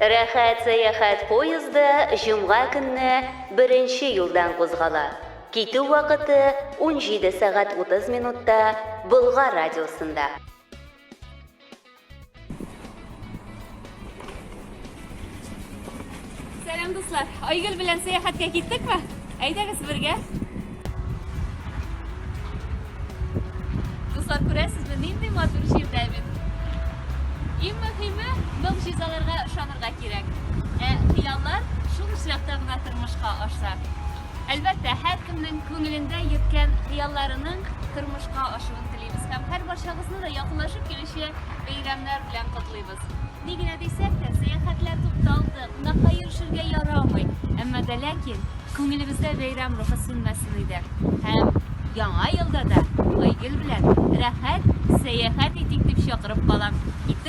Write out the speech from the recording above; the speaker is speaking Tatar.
Рәхәт сәяхәт поезды җомга көнне беренче юлдан кузгала. Китү вакыты 17 сәгать 30 минутта Болгар радиосында. Сәлам, дуслар! Айгөл белән сәяхәткә киттекме? Әйдәгез бергә. Дуслар, күрәсезме, нинди матур җирдә мин. Иң мөһиме, могҗизаларга ышанырга кирәк. Ә хыяллар шул очракта гына тормышка аша. Әлбәттә, һәркемнең күңелендә йөрткән хыялларының тормышка ашуын телибез һәм һәрбарчагызны да якынлашып килүче бәйрәмнәр белән котлыйбыз. Ни генә дисәк тә, сәяхәтләр тукталды, кунакка йөрешергә ярамый. Әмма дә ләкин күңелебездә бәйрәм рухы сүнмәсен иде. Һәм Яңа елда да Айгөл белән рәхәт сәяхәт итик дип чакырып калам. Киттек!